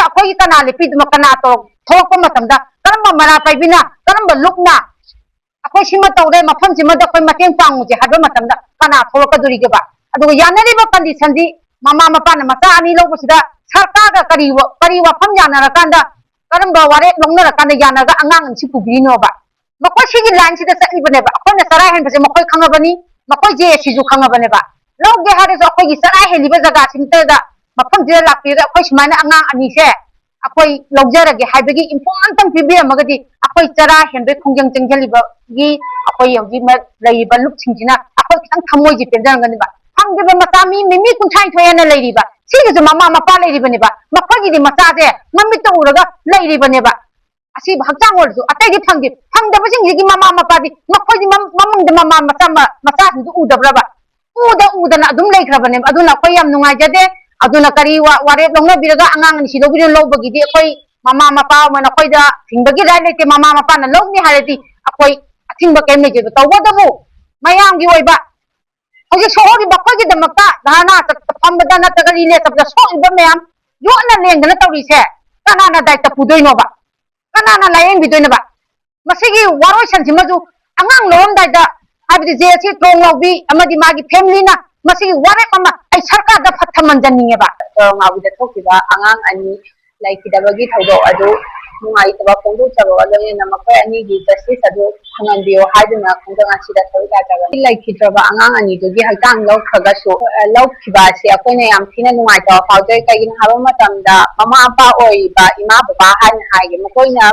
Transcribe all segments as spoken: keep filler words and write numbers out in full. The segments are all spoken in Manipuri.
ꯑꯩꯈꯣꯏꯒꯤ ꯀꯅꯥ ꯂꯦꯞꯄꯤꯗꯨꯅ, ꯀꯅꯥ ꯇꯧꯔꯛ-, ꯊꯣꯛꯂꯛꯄ ꯃꯇꯝꯗ ꯀꯔꯝꯕ ꯃꯔꯥ ꯄꯥꯏꯕꯤꯅ, ꯀꯔꯝꯕ ꯂꯨꯞꯅ ꯑꯩꯈꯣꯏ ꯁꯤꯃ ꯇꯧꯔꯦ, ꯃꯐꯝꯁꯤꯃꯗ ꯑꯩꯈꯣꯏ ꯃꯇꯦꯡ ꯄꯥꯡꯉꯨꯁꯦ ꯍꯥꯏꯕ ꯃꯇꯝꯗ ꯀꯅꯥ ꯊꯣꯛꯂꯛꯀꯗꯣꯔꯤꯒꯦꯕ? ꯑꯗꯨꯒ ꯌꯥꯅꯔꯤꯕ condition ꯗꯤ ꯃꯃꯥ ꯃꯄꯥꯅ ꯃꯆꯥ ꯑꯅꯤ ꯂꯧꯕꯁꯤꯗ ꯁꯔꯀꯥꯔꯒ ꯀꯔꯤ ꯋꯥ-, ꯀꯔꯤ ꯋꯥꯐꯝ ꯌꯥꯅꯔꯀꯥꯟꯗ, ꯀꯔꯝꯕ ꯋꯥꯔꯦꯞ ꯂꯧꯅꯔꯀꯥꯟꯗ ꯌꯥꯅꯔꯒ ꯑꯉꯥꯡ ꯑꯅꯤꯁꯤ ꯄꯨꯕꯤꯔꯤꯅꯣꯕ? ꯃꯈꯣꯏ ꯁꯤꯒꯤ line ꯁꯤꯗ ꯆꯠꯂꯤꯕꯅꯦꯕ꯫ ꯑꯩꯈꯣꯏꯅ ꯆꯔꯥ ꯍꯦꯟꯕꯁꯦ ꯃꯈꯣꯏ ꯈꯪꯉꯕꯅꯤ, ꯃꯈꯣꯏ ꯖꯦ ꯑꯦ ꯁꯤꯁꯨ ꯈꯪꯉꯕꯅꯦꯕ꯫ ꯂꯧꯒꯦ ꯍꯥꯏꯔꯁꯨ ꯑꯩꯈꯣꯏꯒꯤ ꯆꯔꯥ ꯍꯦꯜꯂꯤꯕ ꯖꯒꯥꯁꯤꯃꯇꯗ ꯃꯐꯝꯁꯤꯗ ꯂꯥꯛꯄꯤꯔꯒ ꯑꯩꯈꯣꯏ ꯁꯨꯃꯥꯏꯅ ꯑꯉꯥꯡ ꯑꯅꯤꯁꯦ ꯑꯩꯈꯣꯏ ꯂꯧꯖꯔꯒꯦ ꯍꯥꯏꯕꯒꯤ ꯏꯟꯐꯣ ꯑꯝꯇꯪ ꯄꯤꯕꯤꯔꯝꯃꯒꯗꯤ ꯑꯩꯈꯣꯏ ꯆꯔꯥ ꯍꯦꯟꯕꯒꯤ ꯈꯣꯡꯖꯪ ꯆꯪꯁꯤꯜꯂꯤꯕꯒꯤ ꯑꯩꯈꯣꯏ ꯍꯧꯖꯤꯛ ꯃ-, ꯂꯩꯔꯤꯕ ꯂꯨꯞꯁꯤꯡꯁꯤꯅ ꯑꯩꯈꯣꯏ ꯈꯤꯇꯪ ꯊꯃꯣꯏꯁꯦ ꯄꯦꯟꯖꯔꯝꯒꯅꯤꯕ꯫ ꯐꯪꯗ꯭ꯔꯤꯕ ꯃꯆꯥ ꯃꯤ, ꯃꯤ ꯀꯨꯟꯊ꯭ꯔꯥ ꯅꯤꯊꯣꯏ ꯍꯦꯟꯅ ꯂꯩꯔꯤꯕ, ꯁꯤꯒꯤꯁꯨ ꯃꯃꯥ ꯃꯄꯥ ꯂꯩꯔꯤꯕꯅꯦꯕ꯫ ꯃꯈꯣꯏꯒꯤꯗꯤ ꯃꯆꯥꯁꯦ ꯃꯃꯤꯠꯇ ꯎꯔꯒ ꯂꯩꯔꯤꯕꯅꯦꯕ꯫ ꯑꯁꯤꯕ ꯍꯛꯆꯥꯡ ꯑꯣꯏꯔꯁꯨ ꯑꯇꯩꯗꯤ ꯐꯪꯗꯦ꯫ ꯐꯪꯗꯕꯁꯤꯡꯁꯤꯒꯤ ꯃꯃꯥ ꯃꯄꯥꯗꯤ ꯃꯈꯣꯏꯗꯤ ꯃꯝ-, ꯃꯃꯪꯗ ꯃꯃꯥ ꯃꯆꯥ ꯃ-, ꯃꯆꯥꯁꯤꯡꯗꯨ ꯎꯗꯕ꯭ꯔꯕ? ꯎꯗ ꯎꯗꯅ ꯑꯗꯨꯝ ꯂꯩꯈ꯭ꯔꯕꯅꯦꯕ꯫ ꯑꯗꯨꯅ ꯑꯩꯈꯣꯏ ꯌꯥꯝ ꯅꯨꯡꯉꯥꯏꯖꯗꯦ꯫ ꯑꯗꯨꯅ ꯀꯔꯤ ꯋꯥ-, ꯋꯥꯔꯦꯞ ꯂꯧꯅꯕꯤꯔꯒ ꯑꯉꯥꯡ ꯑꯅꯤ ꯁꯤ ꯂꯧꯕꯤꯔꯣ? ꯂꯧꯕꯒꯤꯗꯤ ꯑꯩꯈꯣꯏ ꯃꯃꯥ ꯃꯄꯥ ꯑꯃꯅ ꯑꯩꯈꯣꯏꯗ ꯊꯤꯡꯕꯒꯤ right ꯂꯩꯇꯦ꯫ ꯃꯃꯥ ꯃꯄꯥꯅ ꯂꯧꯅꯤ ꯍꯥꯏꯔꯗꯤ ꯑꯩꯈꯣꯏ ꯑꯊꯤꯡꯕ ꯀꯔꯤꯝ ꯂꯩꯖꯗꯦ꯫ ꯇꯧꯕꯇꯕꯨ ꯃꯌꯥꯝꯒꯤ ꯑꯣꯏꯕ ꯍꯧꯖꯤꯛ ꯁꯣꯛꯍꯧꯔꯤꯕ ꯑꯩꯈꯣꯏꯒꯤꯗꯃꯛꯇ ꯙꯔꯅꯥ ꯆꯠꯄ, ꯐꯝꯕꯗ ꯅꯠꯇ꯭ꯔꯒ relay ꯆꯠꯄꯗ ꯁꯣꯛꯏꯕ ꯃꯌꯥꯝ ꯌꯣꯠꯅ ꯂꯦꯡꯗꯅ ꯇꯧꯔꯤꯁꯦ ꯀꯅꯥꯅ ꯗꯥꯏꯇ ꯄꯨꯗꯣꯏꯅꯣꯕ? ꯀꯅꯥꯅ ꯂꯥꯏꯌꯦꯡꯕꯤꯗꯣꯏꯅꯣꯕ? ꯃꯁꯤꯒꯤ ꯋꯥꯔꯣꯏꯁꯟꯁꯤꯃꯁꯨ ꯑꯉꯥꯡ ꯂꯧꯔꯝꯗꯥꯏꯗ, ꯍꯥꯏꯕꯗꯤ ꯖꯦ ꯑꯦꯁ ꯁꯤ ꯇ꯭ꯔꯣꯡ ꯂꯧꯕꯤ ꯑꯃꯗꯤ ꯃꯥꯒꯤ family ꯅ ꯃꯁꯤꯒꯤ ꯋꯥꯔꯦꯞ ꯑꯃ ꯑꯩ ꯁꯔꯀꯥꯔꯗ ꯐꯠ ꯊꯝꯍꯟꯖꯅꯤꯡꯉꯦꯕ꯫ ꯇ꯭ꯔꯣꯡ ꯂꯧꯕꯤꯗ ꯊꯣꯛꯈꯤꯕ ꯑꯉꯥꯡ ꯑꯅꯤ ꯂꯩꯈꯤꯗꯕꯒꯤ ꯊꯧꯗꯣꯛ ꯑꯗꯨ ꯅꯨꯡꯉꯥꯏꯇꯕ ꯐꯣꯡꯗꯣꯛꯆꯕꯒ ꯂꯣꯏꯅꯅ ꯃꯈꯣꯏ ꯑꯅꯤꯒꯤ justice ꯑꯗꯨ ꯐꯪꯍꯟꯕꯤꯌꯨ ꯍꯥꯏꯗꯨꯅ ꯈꯣꯡꯖꯪ ꯑꯁꯤꯗ ꯁꯔꯨꯛ ꯌꯥꯖꯕꯅꯤ꯫ ꯂꯩꯈꯤꯗ꯭ꯔꯕ ꯑꯉꯥꯡ ꯑꯅꯤꯗꯨꯒꯤ ꯍꯛꯆꯥꯡ ꯂꯧꯈ꯭ꯔꯒꯁꯨ, ꯑ, ꯂꯧꯈꯤꯕ ꯑꯁꯤ ꯑꯩꯈꯣꯏꯅ ꯌꯥꯝ ꯊꯤꯅ ꯅꯨꯡꯉꯥꯏꯇꯕ ꯐꯥꯎꯖꯩ꯫ ꯀꯩꯒꯤꯅꯣ ꯍꯥꯏꯕ ꯃꯇꯝꯗ ꯃꯃꯥ ꯃꯄꯥ ꯑꯣꯏꯔꯤꯕ ꯏꯃꯥ ꯕꯕꯥ ꯍꯥꯏꯅ ꯍꯥꯏꯒꯦ, ꯃꯈꯣꯏꯅ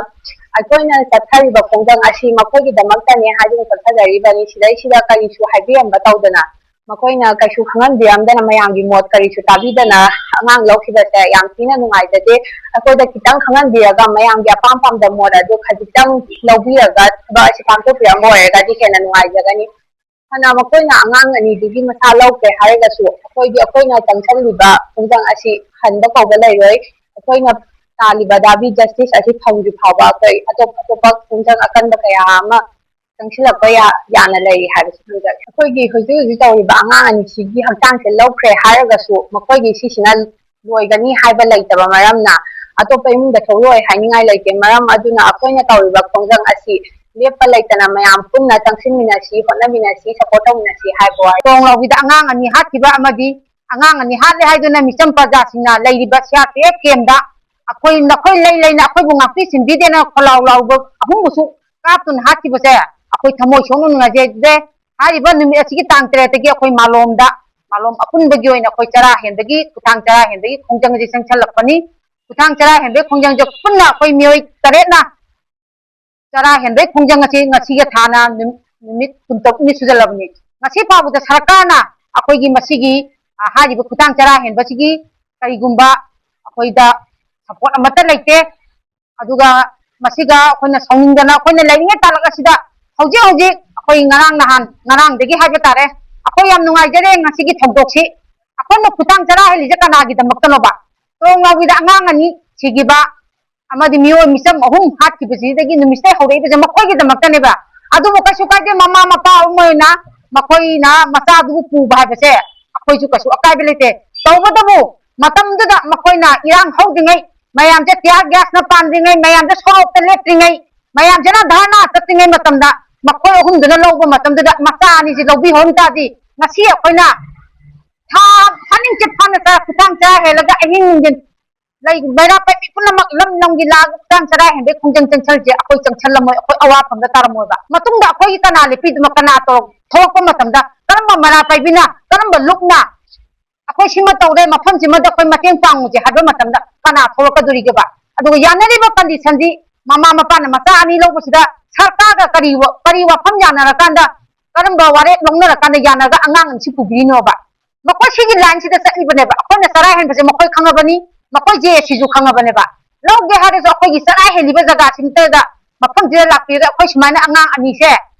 ꯑꯩꯈꯣꯏꯅ ꯆꯠꯊꯔꯤꯕ ꯈꯣꯡꯖꯪ ꯑꯁꯤ ꯃꯈꯣꯏꯒꯤꯗꯃꯛꯇꯅꯦ ꯍꯥꯏꯗꯨꯅ ꯆꯠꯊꯖꯔꯤꯕꯅꯤ꯫ ꯁꯤꯗꯩꯁꯤꯗ ꯀꯔꯤꯁꯨ ꯍꯥꯏꯕꯤꯔꯝꯕ ꯇꯧꯗꯅ, ꯃꯈꯣꯏꯅ ꯀꯩꯁꯨ ꯈꯪꯍꯟꯕꯤꯔꯝꯗꯅ, ꯃꯌꯥꯝꯒꯤ ꯃꯣꯠ ꯀꯔꯤꯁꯨ ꯇꯥꯕꯤꯗꯅ ꯑꯉꯥꯡ ꯂꯧꯈꯤꯕꯁꯦ ꯌꯥꯝ ꯊꯤꯅ ꯅꯨꯡꯉꯥꯏꯖꯗꯦ꯫ ꯑꯩꯈꯣꯏꯗ ꯈꯤꯇꯪ ꯈꯪꯍꯟꯕꯤꯔꯒ ꯃꯌꯥꯝꯒꯤ ꯑꯄꯥꯝ ꯄꯥꯝꯗ ꯃꯣꯠ ꯑꯗꯨ ꯈꯖꯤꯛꯇꯪ ꯂꯧꯕꯤꯔꯒ ꯊꯕꯛ ꯑꯁꯤ ꯄꯥꯡꯊꯣꯛꯄꯤꯔꯝꯕ ꯑꯣꯏꯔꯒꯗꯤ ꯍꯦꯟꯅ ꯅꯨꯡꯉꯥꯏꯖꯒꯅꯤ꯫ ꯐꯅ ꯃꯈꯣꯏꯅ ꯑꯉꯥꯡ ꯑꯅꯤꯗꯨꯒꯤ ꯃꯁꯥ ꯂꯧꯈ꯭ꯔꯦ ꯍꯥꯏꯔꯒꯁꯨ, ꯑꯩꯈꯣꯏꯗꯤ ꯑꯩꯈꯣꯏꯅ ꯆꯪꯁꯤꯜꯂꯤꯕ ꯈꯣꯡꯖꯪ ꯑꯁꯤ ꯍꯟꯕ ꯀꯧꯕ ꯂꯩꯔꯣꯏ꯫ ꯑꯩꯈꯣꯏꯅ ꯇꯥꯜꯂꯤꯕ ꯗꯥꯕꯤ justice ꯑꯁꯤ ꯐꯪꯗ꯭ꯔꯤ ꯐꯥꯎꯕ ꯑꯩꯈꯣꯏ ꯑꯇꯣꯞ ꯑꯇꯣꯞꯄ ꯈꯣꯡꯖꯪ ꯑꯀꯟꯕ ꯀꯌꯥ ꯑꯃ ꯆꯪꯁꯤꯜꯂꯛꯄ ꯌꯥ-, ꯌꯥꯅ ꯂꯩꯔꯤ ꯍꯥꯏꯕꯁꯤ ꯈꯪꯖꯔꯦ꯫ ꯑꯩꯈꯣꯏꯒꯤ ꯍꯧꯖꯤꯛ ꯍꯧꯖꯤꯛ ꯇꯧꯔꯤꯕ ꯑꯉꯥꯡ ꯑꯅꯤꯁꯤꯒꯤ ꯍꯛꯆꯥꯡꯁꯦ ꯂꯧꯈ꯭ꯔꯦ ꯍꯥꯏꯔꯒꯁꯨ, ꯃꯈꯣꯏꯒꯤ ꯁꯤꯁꯤꯅ ꯂꯣꯏꯒꯅꯤ ꯍꯥꯏꯕ ꯂꯩꯇꯕ ꯃꯔꯝꯅ ꯑꯇꯣꯞꯄ ꯏꯃꯨꯡꯗ ꯊꯣꯛꯂꯛꯑꯣꯏ ꯍꯥꯏꯅꯤꯡꯉꯥꯏ ꯂꯩꯇꯦ꯫ ꯃꯔꯝ ꯑꯗꯨꯅ ꯑꯩꯈꯣꯏꯅ ꯇꯧꯔꯤꯕ ꯈꯣꯡꯖꯪ ꯑꯁꯤ ꯂꯦꯞꯄ ꯂꯩꯇꯅ ꯃꯌꯥꯝ ꯄꯨꯟꯅ ꯆꯪꯁꯤꯟꯃꯤꯟꯅꯁꯤ, ꯍꯣꯠꯅꯃꯤꯟꯅꯁꯤ, ꯁꯄꯣꯔꯠ ꯇꯧꯃꯤꯟꯅꯁꯤ ꯍꯥꯏꯕ ꯋꯥꯍꯩ꯫ ꯊꯣꯡ ꯂꯥꯎꯕꯤꯗ ꯑꯉꯥꯡ ꯑꯅꯤ ꯍꯥꯠꯈꯤꯕ ꯑꯃꯗꯤ ꯑꯉꯥꯡ ꯑꯅꯤ ꯍꯥꯠꯂꯦ ꯍꯥꯏꯗꯨꯅ ꯃꯤꯆꯝ ꯄ꯭ꯔꯖꯥꯁꯤꯡꯅ ꯂꯩꯔꯤꯕ ꯁꯤ ꯑꯥꯔ ꯄꯤ ꯑꯦꯐ ꯀꯦꯝꯗ ꯑꯩꯈꯣꯏ, ꯅꯈꯣꯏ ꯂꯩ ꯂꯩꯅ ꯑꯩꯈꯣꯏꯕꯨ ꯉꯥꯛꯄꯤ ꯁꯦꯟꯕꯤꯗꯦꯅ ꯈꯣꯜꯂꯥꯎ ꯂꯥꯎꯕ ꯑꯍꯨꯝꯕꯨꯁꯨ ꯀꯥꯞꯇꯨꯅ ꯍꯥꯠꯈꯤꯕꯁꯦ ꯑꯩꯈꯣꯏ ꯊꯃꯣꯏ ꯁꯣꯛꯅ ꯅꯨꯡꯉꯥꯏꯖꯗꯦ꯫ ꯍꯥꯏꯔꯤꯕ ꯅꯨꯃꯤꯠ ꯑꯁꯤꯒꯤ ꯇꯥꯡ ꯇꯔꯦꯠꯇꯒꯤ ꯑꯩꯈꯣꯏ ꯃꯥꯂꯣꯝꯗ, ꯃꯥꯂꯣꯝ ꯑꯄꯨꯟꯕꯒꯤ ꯑꯣꯏꯅ ꯑꯩꯈꯣꯏ ꯆꯔꯥ ꯍꯦꯟꯕꯒꯤ, ꯈꯨꯊꯥꯡ ꯆꯔꯥ ꯍꯦꯟꯕꯒꯤ ꯈꯣꯡꯖꯪ ꯑꯁꯤ ꯆꯪꯁꯜꯂꯛꯄꯅꯤ꯫ ꯈꯨꯊꯥꯡ ꯆꯔꯥ ꯍꯦꯟꯕꯒꯤ ꯈꯣꯡꯖꯪꯁꯦ ꯄꯨꯟꯅ ꯑꯩꯈꯣꯏ ꯃꯤꯑꯣꯏ ꯇꯔꯦꯠꯅ ꯆꯔꯥ ꯍꯦꯟꯕꯒꯤ ꯈꯣꯡꯖꯪ ꯑꯁꯤ ꯉꯁꯤꯒ ꯊꯥꯅ ꯅꯨ-, ꯅꯨꯃꯤꯠ ꯀꯨꯟꯇꯔꯨꯛꯅꯤ ꯁꯨꯖꯜꯂꯕꯅꯤ꯫ ꯉꯁꯤ ꯐꯥꯎꯕꯗ ꯁꯔꯀꯥꯔꯅ ꯑꯩꯈꯣꯏꯒꯤ ꯃꯁꯤꯒꯤ, ꯑ, ꯍꯥꯏꯔꯤꯕ ꯈꯨꯊꯥꯡ ꯆꯔꯥ ꯍꯦꯟꯕꯁꯤꯒꯤ ꯀꯔꯤꯒꯨꯝꯕ ꯑꯩꯈꯣꯏꯗ ꯁꯄꯣꯔꯠ ꯑꯃꯠꯇ ꯂꯩꯇꯦ꯫ ꯑꯗꯨꯒ ꯃꯁꯤꯒ ꯑꯩꯈꯣꯏꯅ ꯁꯥꯎꯅꯤꯡꯗꯅ ꯑꯩꯈꯣꯏꯅ ꯂꯩꯔꯤꯉꯩ ꯇꯥꯂꯛ ꯑꯁꯤꯗ ꯍꯧꯖꯤꯛ ꯍꯧꯖꯤꯛ ꯑꯩꯈꯣꯏ ꯉꯔꯥꯡ ꯅꯍꯥꯟ, ꯉꯔꯥꯡꯗꯒꯤ ꯍꯥꯏꯕ ꯇꯥꯔꯦ, ꯑꯩꯈꯣꯏ ꯌꯥꯝ ꯅꯨꯡꯉꯥꯏꯖꯔꯦ ꯉꯁꯤꯒꯤ ꯊꯧꯗꯣꯛꯁꯤ꯫ ꯑꯩꯈꯣꯏꯅ ꯈꯨꯊꯥꯡ ꯆꯔꯥ ꯍꯦꯜꯂꯤꯁꯦ ꯀꯅꯥꯒꯤꯗꯃꯛꯇꯅꯣꯕ? ꯇꯣꯡ ꯉꯥꯎꯕꯤꯗ ꯑꯉꯥꯡ ꯑꯅꯤ ꯁꯤꯈꯤꯕ ꯑꯃꯗꯤ ꯃꯤꯑꯣꯏ ꯃꯤꯆꯝ ꯑꯍꯨꯝ ꯍꯥꯠꯈꯤꯕꯁꯤꯗꯒꯤ ꯅꯨꯃꯤꯠꯁꯤꯗꯩ ꯍꯧꯔꯛꯏꯕꯁꯦ ꯃꯈꯣꯏꯒꯤꯗꯃꯛꯇꯅꯦꯕ꯫ ꯑꯗꯨꯕꯨ ꯀꯩꯁꯨ ꯀꯥꯏꯗꯦ, ꯃꯃꯥ ꯃꯄꯥ ꯑꯃ ꯑꯣꯏꯅ ꯃꯈꯣꯏꯅ ꯃꯆꯥꯗꯨꯕꯨ ꯄꯨꯕ ꯍꯥꯏꯕꯁꯦ ꯑꯩꯈꯣꯏꯁꯨ ꯀꯩꯁꯨ ꯑꯀꯥꯏꯕ ꯂꯩꯇꯦ꯫ ꯇꯧꯕꯇꯕꯨ ꯃꯇꯝꯗꯨꯗ ꯃꯈꯣꯏꯅ ꯏꯔꯥꯡ ꯍꯧꯗ꯭ꯔꯤꯉꯩ, ꯃꯌꯥꯝꯁꯦ tear gas ꯅ ꯄꯥꯟꯗ꯭ꯔꯤꯉꯩ, ꯃꯌꯥꯝꯁꯦ ꯁꯣꯔꯣꯛꯇ ꯂꯦꯞꯇ꯭ꯔꯤꯉꯩ, ꯃꯌꯥꯝꯁꯤꯅ ꯙꯔꯅꯥ ꯆꯠꯇ꯭ꯔꯤꯉꯩ ꯃꯇꯝꯗ ꯃꯈꯣꯏ ꯑꯍꯨꯝꯗꯨꯅ ꯂꯧꯕ ꯃꯇꯝꯗꯨꯗ ꯃꯆꯥ ꯑꯅꯤꯁꯤ ꯂꯧꯕꯤꯍꯧꯔꯝ ꯇꯥꯔꯗꯤ ꯉꯁꯤ ꯑꯩꯈꯣꯏꯅ ꯊꯥ ꯐꯥꯅꯤꯡꯆꯤꯠ ꯐꯥꯅ ꯆꯥ ꯈꯨꯊꯥꯡ ꯆꯔꯥ ꯍꯦꯜꯂꯒ ꯑꯍꯤꯡ ꯅꯨꯡꯊꯤꯟ ꯂꯩ, ꯃꯩꯔꯥ ꯄꯥꯏꯕꯤ ꯄꯨꯝꯅꯃꯛ ꯂꯝ ꯂꯝꯒꯤ ꯂꯥꯛꯑꯒ ꯈꯨꯊꯥꯡ ꯆꯔꯥ ꯍꯦꯟꯕꯩ ꯈꯣꯡꯖꯪ ꯆꯪꯁꯜꯁꯦ ꯑꯩꯈꯣꯏ ꯆꯪꯁꯜꯂꯝꯃꯣꯏ, ꯑꯩꯈꯣꯏ ꯑꯋꯥꯐꯝꯗ ꯇꯥꯔꯝꯃꯣꯏꯕ꯫ ꯃꯇꯨꯡꯗ ꯑꯩꯈꯣꯏꯒꯤ ꯀꯅꯥ ꯂꯦꯞꯄꯤꯗꯨꯅꯣ, ꯀꯅꯥ ꯇꯧꯔꯛ-, ꯊꯣꯛꯂꯛꯄ ꯃꯇꯝꯗ ꯀꯔꯝꯕ ꯃꯩꯔꯥ ꯄꯥꯏꯕꯤꯅ, ꯀꯔꯝꯕ ꯂꯨꯞꯅ ꯑꯩꯈꯣꯏ ꯁꯤꯃ ꯇꯧꯔꯦ, ꯃꯐꯝꯁꯤꯃꯗ ꯑꯩꯈꯣꯏ ꯃꯇꯦꯡ ꯄꯥꯡꯉꯨꯁꯦ ꯍꯥꯏꯕ ꯃꯇꯝꯗ ꯀꯅꯥ ꯊꯣꯛꯂꯛꯀꯗꯣꯔꯤꯒꯦꯕ? ꯑꯗꯨꯒ ꯌꯥꯅꯔꯤꯕ condition ꯗꯤ ꯃꯃꯥ ꯃꯄꯥꯅ ꯃꯆꯥ ꯑꯅꯤ ꯂꯧꯕꯁꯤꯗ ꯁꯔꯀꯥꯔꯒ ꯀꯔꯤ ꯋꯥ-, ꯀꯔꯤ ꯋꯥꯐꯝ ꯌꯥꯅꯔꯀꯥꯟꯗ, ꯀꯔꯝꯕ ꯋꯥꯔꯦꯞ ꯂꯧꯅꯔꯀꯥꯟꯗ ꯌꯥꯅꯔꯒ ꯑꯉꯥꯡ ꯑꯅꯤꯁꯤ ꯄꯨꯕꯤꯔꯤꯅꯣꯕ? ꯃꯈꯣꯏ ꯁꯤꯒꯤ line ꯁꯤꯗ ꯆꯠꯂꯤꯕꯅꯦꯕ꯫ ꯑꯩꯈꯣꯏꯅ ꯆꯔꯥ ꯍꯦꯟꯕꯁꯦ ꯃꯈꯣꯏ ꯈꯪꯉꯕꯅꯤ, ꯃꯈꯣꯏ ꯖꯦ ꯑꯦ ꯁꯤꯁꯨ ꯈꯪꯉꯕꯅꯦꯕ꯫ ꯂꯧꯒꯦ ꯍꯥꯏꯔꯁꯨ ꯑꯩꯈꯣꯏꯒꯤ ꯆꯔꯥ ꯍꯦꯜꯂꯤꯕ ꯖꯒꯥꯁꯤꯃꯛꯇꯗ ꯃꯐꯝꯁꯤꯗ ꯂꯥꯛꯄꯤꯔꯒ ꯑꯩꯈꯣꯏ ꯁꯨꯃꯥꯏꯅ ꯑꯉꯥꯡ ꯑꯅꯤꯁꯦ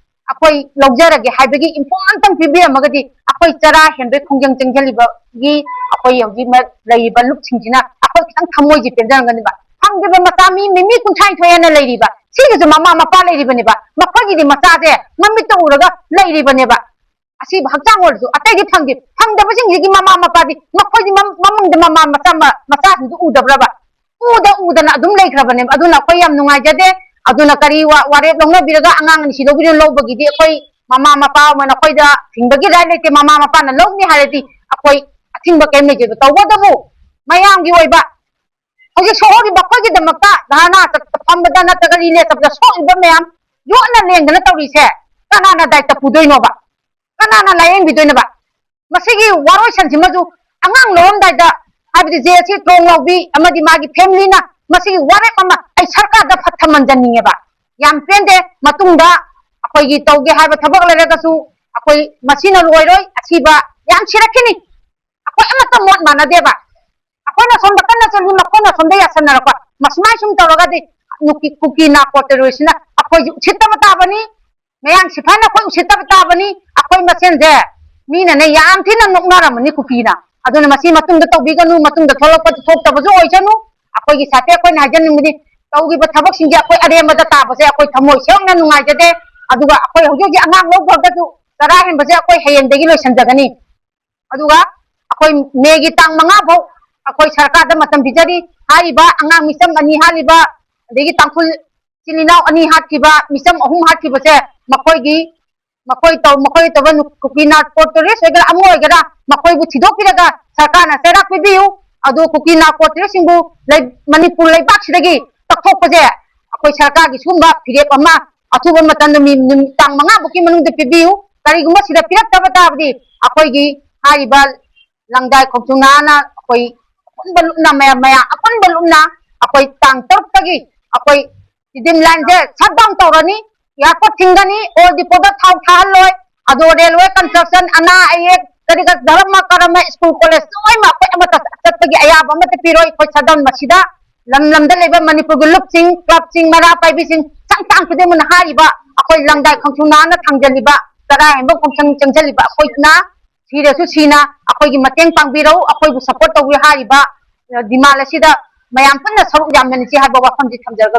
ꯑꯩꯈꯣꯏ ꯂꯧꯖꯔꯒꯦ ꯍꯥꯏꯕꯒꯤ ꯏꯝꯐꯣꯔꯝ ꯑꯝꯇꯪ ꯄꯤꯕꯤꯔꯝꯃꯒꯗꯤ ꯑꯩꯈꯣꯏ ꯆꯔꯥ ꯍꯦꯟꯕꯩ ꯈꯣꯡꯖꯪ ꯆꯪꯁꯤꯜꯂꯤꯕꯒꯤ ꯑꯩꯈꯣꯏ ꯍꯧꯖꯤꯛ ꯃ-, ꯂꯩꯔꯤꯕ ꯂꯨꯞꯁꯤꯡꯁꯤꯅ ꯑꯩꯈꯣꯏ ꯈꯤꯇꯪ ꯊꯃꯣꯏꯁꯦ ꯄꯦꯟꯖꯔꯝꯒꯅꯤꯕ꯫ ꯐꯪꯗ꯭ꯔꯤꯕ ꯃꯆꯥ ꯃꯤ, ꯃꯤ, ꯃꯤ ꯀꯨꯟꯊ꯭ꯔꯥ ꯅꯤꯊꯣꯏ ꯍꯦꯟꯅ ꯂꯩꯔꯤꯕ, ꯁꯤꯒꯤꯁꯨ ꯃꯃꯥ ꯃꯄꯥ ꯂꯩꯔꯤꯕꯅꯦꯕ, ꯃꯈꯣꯏꯒꯤꯗꯤ ꯃꯆꯥꯁꯦ ꯃꯃꯤꯠꯇ ꯎꯔꯒ ꯂꯩꯔꯤꯕꯅꯦꯕ꯫ ꯑꯁꯤꯕ ꯍꯛꯆꯥꯡ ꯑꯣꯏꯔꯁꯨ ꯑꯇꯩꯗꯤ ꯐꯪꯗꯦ꯫ ꯐꯪꯗꯕꯁꯤꯡꯁꯤꯒꯤ ꯃꯃꯥ ꯃꯄꯥꯗꯤ ꯃꯈꯣꯏꯗꯤ ꯃꯝ-, ꯃꯃꯪꯗ ꯃꯃꯥ ꯃꯆꯥ ꯃ-, ꯃꯆꯥꯁꯤꯡꯗꯨ ꯎꯗꯕ꯭ꯔꯕ? ꯎꯗ ꯎꯗꯅ ꯑꯗꯨꯝ ꯂꯩꯈ꯭ꯔꯕꯅꯦꯕ꯫ ꯑꯗꯨꯅ ꯑꯩꯈꯣꯏ ꯌꯥꯝ ꯅꯨꯡꯉꯥꯏꯖꯗꯦ꯫ ꯑꯗꯨꯅ ꯀꯔꯤ ꯋꯥ-, ꯋꯥꯔꯦꯞ ꯂꯧꯅꯕꯤꯔꯒ ꯑꯉꯥꯡ ꯑꯅꯤ ꯁꯤ ꯂꯧꯕꯤꯔꯣ? ꯂꯧꯕꯒꯤꯗꯤ ꯑꯩꯈꯣꯏ ꯃꯃꯥ ꯃꯄꯥ ꯑꯃꯅ ꯑꯩꯈꯣꯏꯗ ꯊꯤꯡꯕꯒꯤ right ꯂꯩꯇꯦ꯫ ꯃꯃꯥ ꯃꯄꯥꯅ ꯂꯧꯅꯤ ꯍꯥꯏꯔꯗꯤ ꯑꯩꯈꯣꯏ ꯑꯊꯤꯡꯕ ꯀꯔꯤꯝ ꯂꯩꯇꯦꯕ꯫ ꯇꯧꯕꯇꯕꯨ ꯃꯌꯥꯝꯒꯤ ꯑꯣꯏꯕ ꯍꯧꯖꯤꯛ ꯁꯣꯛꯍꯧꯔꯤꯕ ꯑꯩꯈꯣꯏꯒꯤꯗꯃꯛꯇ ꯙꯔꯅꯥ ꯆꯠ-, ꯐꯝꯕꯗ ꯅꯠꯇ꯭ꯔꯒ relay ꯆꯠꯄꯗ ꯁꯣꯛꯏꯕ ꯃꯌꯥꯝ ꯌꯣꯠꯅ ꯂꯦꯡꯗꯅ ꯇꯧꯔꯤꯁꯦ ꯀꯅꯥꯅ ꯗꯥꯏꯇ ꯄꯨꯗꯣꯏꯅꯣꯕ? ꯀꯅꯥꯅ ꯂꯥꯌꯦꯡꯕꯤꯗꯣꯏꯅꯣꯕ? ꯃꯁꯤꯒꯤ ꯋꯥꯔꯣꯏꯁꯟꯁꯤꯃꯁꯨ ꯑꯉꯥꯡ ꯂꯧꯔꯝꯗꯥꯏꯗ, ꯍꯥꯏꯕꯗꯤ ꯖꯦ ꯁꯤ ꯇ꯭ꯔꯣꯡ ꯂꯥꯎꯕꯤ ꯑꯃꯗꯤ ꯃꯥꯒꯤ family ꯅ ꯃꯁꯤꯒꯤ ꯋꯥꯔꯦꯞ ꯑꯃ ꯑꯩ ꯁꯔꯀꯥꯔꯗ ꯐꯠ ꯊꯝꯍꯟꯖꯅꯤꯡꯉꯦꯕ꯫ ꯌꯥꯝ ꯄꯦꯟꯗꯦ꯫ ꯃꯇꯨꯡꯗ ꯑꯩꯈꯣꯏꯒꯤ ꯇꯧꯒꯦ ꯍꯥꯏꯕ ꯊꯕꯛ ꯂꯩꯔꯒꯁꯨ ꯑꯩꯈꯣꯏ ꯃꯁꯤꯅ ꯂꯣꯏꯔꯣꯏ꯫ ꯑꯁꯤꯕ ꯌꯥꯝ ꯁꯤꯔꯛꯈꯤꯅꯤ꯫ ꯑꯩꯈꯣꯏ ꯑꯃꯠꯇ ꯃꯣꯠ ꯃꯥꯟꯅꯗꯦꯕ꯫ ꯑꯩꯈꯣꯏꯅ ꯁꯣꯝꯗ ꯀꯟꯅ ꯆꯠꯂꯤ, ꯃꯈꯣꯏꯅ ꯁꯣꯝꯗ ꯌꯥꯁꯟꯅꯔꯛꯄ꯫ ꯃꯁꯨꯃꯥꯏ ꯁꯨꯝ ꯇꯧꯔꯒꯗꯤ ꯅꯨꯄꯤ ꯀꯨꯀꯤ ꯅꯥꯔꯀꯣ terrorist ꯁꯤꯅ ꯑꯩꯈꯣꯏꯁꯨ ꯎꯁꯤꯠꯇꯕ ꯇꯥꯕꯅꯤ, ꯃꯌꯥꯡ ꯁꯤꯐꯥꯏꯅ ꯑꯩꯈꯣꯏ ꯎꯁꯤꯠꯇꯕ ꯇꯥꯕꯅꯤ꯫ ꯑꯩꯈꯣꯏ ꯃꯁꯦꯟꯁꯦ ꯃꯤꯅꯅꯦ ꯌꯥꯝ ꯊꯤꯅ ꯅꯣꯛꯅꯔꯝꯃꯅꯤ ꯀꯨꯀꯤꯅ꯫ ꯑꯗꯨꯅ ꯃꯁꯤ ꯃꯇꯨꯡꯗ ꯇꯧꯕꯤꯒꯅꯨ, ꯃꯇꯨꯡꯗ ꯊꯣꯛꯂꯛꯄ ꯊꯣꯛꯇꯕꯁꯨ ꯑꯣꯏꯁꯅꯨ꯫ ꯑꯩꯈꯣꯏꯒꯤ ꯁꯥꯏꯠꯇ ꯑꯩꯈꯣꯏꯅ ꯍꯥꯏꯖꯅꯤꯡꯕꯗꯤ ꯇꯧꯈꯤꯕ ꯊꯕꯛꯁꯤꯡꯁꯦ ꯑꯩꯈꯣꯏ ꯑꯔꯦꯝꯕꯗ ꯇꯥꯕꯁꯦ ꯑꯩꯈꯣꯏ ꯊꯃꯣꯏ ꯁꯦꯡꯅ ꯅꯨꯡꯉꯥꯏꯖꯗꯦ꯫ ꯑꯗꯨꯒ ꯑꯩꯈꯣꯏ ꯍꯧꯖꯤꯛ ꯍꯧꯖꯤꯛ ꯑꯉꯥꯡ ꯂꯧꯈ꯭ꯔꯒꯁꯨ ꯆꯔꯥ ꯍꯦꯟꯕꯁꯦ ꯑꯩꯈꯣꯏ ꯍꯌꯦꯡꯗꯒꯤ ꯂꯣꯏꯁꯤꯟꯖꯒꯅꯤ꯫ ꯑꯗꯨꯒ ꯑꯩꯈꯣꯏ ꯃꯦꯒꯤ ꯇꯥꯡ ꯃꯉꯥ ꯐꯥꯎ ꯑꯩꯈꯣꯏ ꯁꯔꯀꯥꯔꯗ ꯃꯇꯝ ꯄꯤꯖꯔꯤ꯫ ꯍꯥꯏꯔꯤꯕ ꯑꯉꯥꯡ ꯃꯤꯆꯝ ꯑꯅꯤ ꯍꯥꯠꯂꯤꯕ, ꯑꯗꯒꯤ ꯇꯥꯡꯈꯨꯜ ꯏꯆꯤꯜ ꯏꯅꯥꯎ ꯑꯅꯤ ꯍꯥꯠꯈꯤꯕ, ꯃꯤꯆꯝ ꯑꯍꯨꯝ ꯍꯥꯠꯈꯤꯕꯁꯦ ꯃꯈꯣꯏꯒꯤ, ꯃꯈꯣꯏ ꯇꯧ-, ꯃꯈꯣꯏ ꯇꯧꯕ ꯅꯨ-, ꯀꯨꯀꯤ ꯅꯥꯔꯀꯣ terrorist ꯑꯣꯏꯒꯦꯔꯥ ꯑꯃ ꯑꯣꯏꯒꯦꯔꯥ ꯃꯈꯣꯏꯕꯨ ꯊꯤꯗꯣꯛꯄꯤꯔꯒ ꯁꯔꯀꯥꯔꯅ ꯆꯩꯔꯥꯛ ꯄꯤꯕꯤꯌꯨ꯫ ꯑꯗꯨ ꯀꯨꯀꯤ ꯅꯥꯔꯀꯣ terrorist ꯁꯤꯡꯕꯨ ꯂꯩ-, ꯃꯅꯤꯄꯨꯔ ꯂꯩꯕꯥꯛꯁꯤꯗꯒꯤ ꯀꯛꯊꯣꯛꯄꯁꯦ ꯑꯩꯈꯣꯏ ꯁꯔꯀꯥꯔꯒꯤ ꯁꯤꯒꯨꯝꯕ ꯐꯤꯔꯦꯞ ꯑꯃ ꯑꯊꯨꯕ ꯃꯇꯝꯗ ꯃꯤ ꯅꯨꯃꯤꯠ ꯇꯥꯡ ꯃꯉꯥ ꯐꯥꯎꯀꯤ ꯃꯅꯨꯡꯗ ꯄꯤꯕꯤꯌꯨ꯫ ꯀꯔꯤꯒꯨꯝꯕ ꯁꯤꯗ ꯄꯤꯔꯛꯇꯕ ꯇꯥꯔꯕꯗꯤ ꯑꯩꯈꯣꯏꯒꯤ ꯍꯥꯏꯔꯤꯕ ꯂꯪꯗꯥꯏ ꯈꯣꯡꯆꯨ ꯅꯥꯅ ꯑꯩꯈꯣꯏ ꯑꯄꯨꯟꯕ ꯂꯨꯞꯅ ꯃꯌꯥꯝ, ꯃꯌꯥꯝ ꯑꯄꯨꯟꯕ ꯂꯨꯞꯅ ꯑꯩꯈꯣꯏ ꯇꯥꯡ ꯇꯔꯨꯛꯇꯒꯤ ꯑꯩꯈꯣꯏ ꯇꯤꯗꯤꯝ line ꯁꯦ shut down ꯇꯧꯔꯅꯤ, airport ꯊꯤꯡꯒꯅꯤ, old depot ꯗ ꯊꯥꯎ ꯊꯥꯍꯜꯂꯣꯏ, ꯑꯗꯣ railway construction, ꯑꯅꯥ ꯑꯌꯦꯛ, ꯀꯔꯤ ꯀꯔꯤ, ꯙꯔꯃ ꯀꯔꯃ, school college ꯂꯣꯏꯅꯃꯛ ꯑꯩꯈꯣꯏ ꯑꯃꯠꯇ ꯆꯠꯄꯒꯤ ꯑꯌꯥꯕ ꯑꯃꯠꯇ ꯄꯤꯔꯣꯏ꯫ ꯑꯩꯈꯣꯏ shut down ꯃꯁꯤꯗ ꯂꯝ ꯂꯝꯗ ꯂꯩꯕ ꯃꯅꯤꯄꯨꯔꯒꯤ ꯂꯨꯞꯁꯤꯡ, club ꯁꯤꯡ, ꯃꯩꯔꯥ ꯄꯥꯏꯕꯤꯁꯤꯡ, ꯆꯪ ꯇꯥꯡ ꯈꯨꯗꯤꯡꯃꯛꯅ ꯍꯥꯏꯔꯤꯕ ꯑꯩꯈꯣꯏ ꯂꯪꯗꯥꯏ ꯈꯣꯡꯆꯨ ꯅꯥꯅ ꯊꯥꯡꯖꯜꯂꯤꯕ ꯆꯔꯥ ꯍꯦꯟꯕ ꯈꯣꯡꯆꯪ ꯆꯪꯁꯤꯜꯂꯤꯕ ꯑꯩꯈꯣꯏꯅ ꯁꯤꯔꯁꯨ ꯁꯤꯅ ꯑꯩꯈꯣꯏꯒꯤ ꯃꯇꯦꯡ ꯄꯥꯡꯕꯤꯔꯧ, ꯑꯩꯈꯣꯏꯕꯨ support ꯇꯧꯕꯤꯌꯨ ꯍꯥꯏꯔꯤꯕ, ꯑ, demand ꯑꯁꯤꯗ ꯃꯌꯥꯝ ꯄꯨꯟꯅ ꯁꯔꯨꯛ ꯌꯥꯃꯤꯟꯅꯁꯤ ꯍꯥꯏꯕ ꯋꯥꯐꯝꯁꯤ ꯊꯝꯖꯔꯒ